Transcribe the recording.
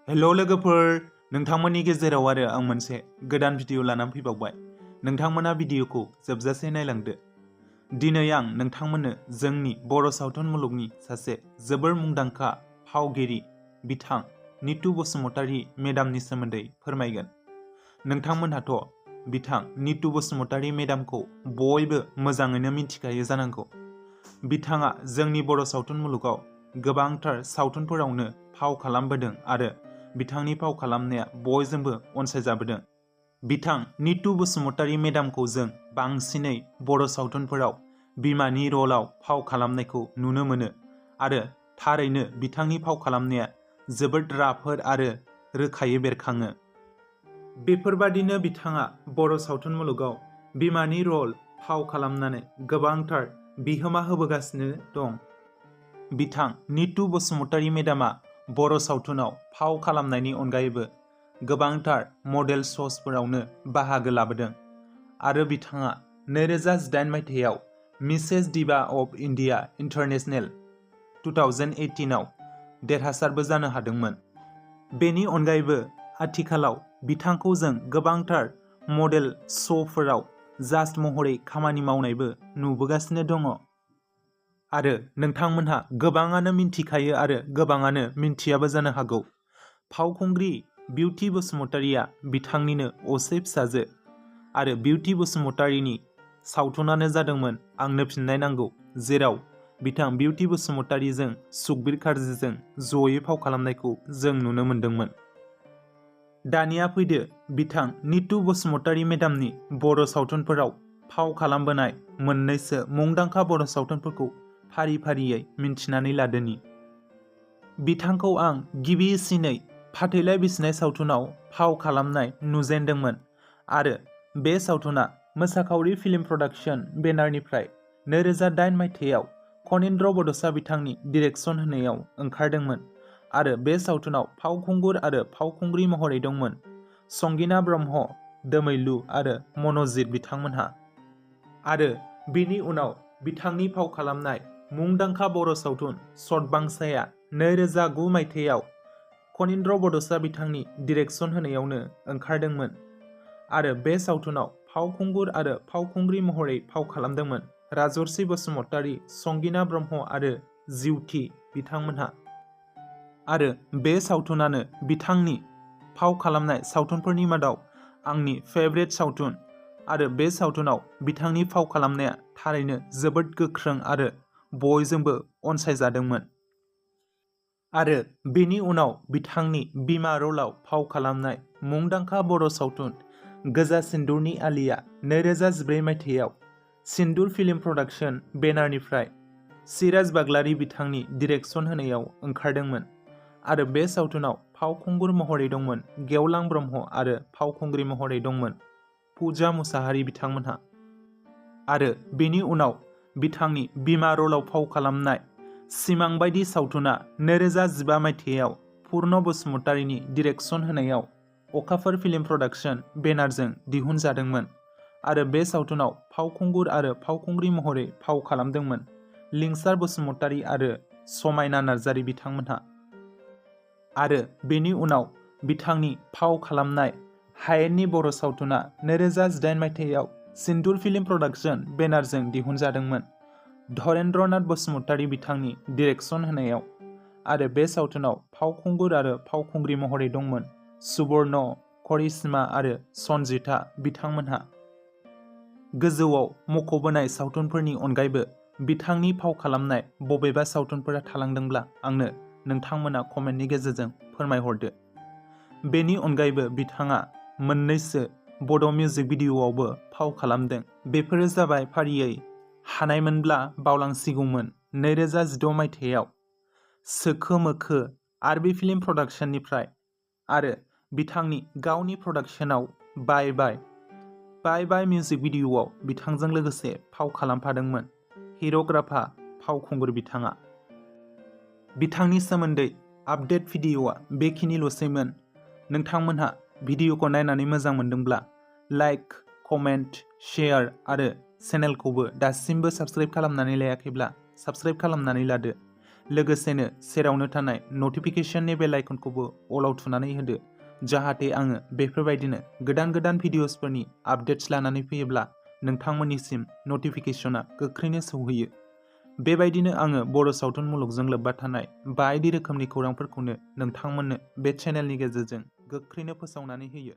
हेल' लोगोफोर, नोंथांमोननि गेजेराव आरो आं मोनसे गोदान भिडिअ लानानै फैबावबाय। नोंथांमोना भिडिअखौ जोबजासे नायलांदो। दिनै आं नोंथांमोननो जोंनि बर' सावथुन मुलुगनि सासे जोबोर मुंदांखा फावगिरि बिथां नितु बसुमतारी मेडामनि सोमोन्दै फोरमायगोन। नोंथांमोनहाथ' बिथां नितु बसुमतारी मेडामखौ बयबो मोजाङैनो मिथिखायो जानांगौ। बिथाङा जोंनि बर' सावथुन मुलुगाव गोबांथार सावथुनफोरावनो फाव खालामबोदों आरो बिथांनि फाव खालामनाया बयजोंबो अनसायजाबोदों। बिथां नितु बसुमतारी मेडामखौ जों बांसिनै बर' सावथुनफोराव बिमानि रलाव फाव खालामनायखौ नुनो मोनो आरो थारैनो बिथांनि फाव खालामनाया जोबोद राफोद आरो रोखायै बेरखाङो। बेफोरबादिनो बिथाङा बर' सावथुन मुलुगाव बिमानि रल फाव खालामनानै गोबांथार बिहोमा होबोगासिनो दं। बिथां नितु बसुमतारी मेडामा बर' सावथुनाव फाव खालामनायनि अनगायैबो गोबांथार मडेल श'सफोरावनो बाहागो लाबोदों आरो बिथाङा 2018 मायथाइयाव मिसेस दिभा अफ इन्डिया इन्टारनेशनेल 2018 आव देरहासारबो जानो हादोंमोन। बेनि अनगायैबो आथिखालाव बिथांखौ जों गोबांथार मडेल श'फोराव जाज महरै खामानि मावनायबो नुबोगासिनो दङ। आरो नोंथांमोनहा गोबाङानो मिन्थिखायो आरो गोबाङानो मिन्थियाबो जानो हागौ। फावखुंग्रि बिउटि बसुमतारीया बिथांनिनो असे फिसाजो आरो बिउटि बसुमतारीनि सावथुनानो जादोंमोन आंनो फिननाय नांगौ, जेराव बिथां बिउटि बसुमतारीजों सुखबिर कार्जीजों जयै फाव खालामनायखौ जों नुनो मोन्दोंमोन। दानिया फैदो बिथां नितु बसुमतारी मेडामनि बर' सावथुनफोराव फाव खालामबोनाय मोननैसो मुंदांखा बर' सावथुनफोरखौ फारि फारियै मिन्थिनानै लादोनि। बिथांखौ आं गिबिसिनै फाथैलाइ बिसिनाय सावथुनाव फाव खालामनाय नुजेनदोंमोन आरो बे सावथुना मोसाखावरि फिल्म प्रडाक्शन बेनारनिफ्राय 2008 मायथाइयाव खनीन्द्र बड'सा बिथांनि डिरेक्सन होनायाव ओंखारदोंमोन आरो बे सावथुनाव फावखुंगुर आरो फावखुंग्रि महरै दंमोन संगिना ब्रह्म, दोमैलु आरो मन'जित बिथांमोनहा। आरो बिनि उनाव बिथांनि फाव खालामनाय मुंदांखा बर' सावथुन सतबांसाया 2009 मायथाइयाव खनीन्द्र बड'सा बिथांनि डिरेक्सन होनायावनो ओंखारदोंमोन आरो बे सावथुनाव फावखुंगुर आरो फावखुंग्रि महरै फाव खालामदोंमोन राजर्षि बसुमतारी, संगिना ब्रह्म आरो जिउथि बिथांमोनहा। आरो बे सावथुनानो बिथांनि फाव खालामनाय सावथुनफोरनि मादाव आंनि फेभरेट सावथुन आरो बे सावथुनाव बिथांनि फाव खालामनाया थारैनो जोबोद गोख्रों आरो बयजोंबो अनसायजादोंमोन। आरो बेनि उनाव बिथांनि बिमा रलाव फाव खालामनाय मुंदांखा बर' सावथुन गोजा सिन्दुरनि आलिया 2014 मायथाइयाव सिन्दुर फिल्म प्रडाक्शन बेनारनिफ्राय सिराज बाग्लारी बिथांनि डिरेक्सन होनायाव ओंखारदोंमोन आरो बे सावथुनाव फावखुंगुर महरै दंमोन गेवलां ब्रह्म आरो फावखुंग्रि महरै दंमोन पूजा मुसाहारि बिथांमोनहा। आरो बेनि उनाव बिथांनि बिमा रलाव फाव खालामनाय सिमां बायदि सावथुना 2015 मायथाइयाव पुर्ण बसुमतारीनि डिरेक्सन होनायाव अखाफोर फिल्म प्रडाक्शन बेनारजों दिहुनजादोंमोन आरो बे सावथुनाव फावखुंगुर आरो फावखुंग्रि महरै फाव खालामदोंमोन लिंसार बसुमतारी आरो समायना नार्जारी बिथांमोनहा। आरो बेनि उनाव बिथांनि फाव खालामनाय हायेननि बर' सावथुना 2018 मायथाइयाव सिन्दुर फिल्म प्रडाक्शन बेनारजों दिहुनजादोंमोन धरेन्द्रनाथ बसुमतारी बिथांनि डिरेक्सन होनायाव आरो बे सावथुनाव फावखुंगुर आरो फावखुंग्रि महरै दंमोन सुबर्ण, करिश्मा आरो सन्जिता बिथांमोनहा। गोजौआव मख'बोनाय सावथुनफोरनि अनगायैबो बिथांनि फाव खालामनाय बबेबा सावथुनफोरा थालांदोंब्ला आंनो नोंथांमोना कमेन्टनि गेजेरजों फोरमायहरदो। बेनि अनगायैबो बिथाङा मोननैसो बड' मिउजिक भिडिअ'आवबो फाव खालामदों। बेफोरो जाबाय फारियै हानायमोनब्ला बावलांसिगौमोन 2016 मायथाइयाव सोखो मोखो आरबि फिल्म प्रडाक्शननिफ्राय आरो बिथांनि गावनि प्रडाक्शनाव बाय बाय मिउजिक भिडिअ'आव बिथांजों लोगोसे फाव खालामफादोंमोन हिर'ग्राफा फावखुंगुर बिथाङा। बिथांनि सोमोन्दै आपडेट भिडिअ'आ बेखिनिल'सैमोन। नोंथांमोनहा भिडिअ'खौ नायनानै मोजां मोनदोंब्ला लाइक, कमेन्ट, शेयार आरो चेनेलखौबो दासिमबो साबस्क्राइब खालामनानै लायाखैब्ला साबस्क्राइब खालामनानै लादो। लोगोसेनो सेरावनो थानाय नटिफिकेशननि बेल आइकनखौबो अलाव थुनानै होदो, जाहाथे आङो बेफोरबायदिनो गोदान भिडिअसफोरनि आपडेट्स लानानै फैयोब्ला नोंथांमोननिसिम नटिफिकेशना गोख्रैनो सौहैयो। बेबायदिनो आङो बर' सावथुन मुलुगजों लोब्बा थानाय बायदि रोखोमनि खौरांफोरखौनो नोंथांमोननो बे चेनेलनि गेजेरजों गोख्रैनो फोसावनानै होयो।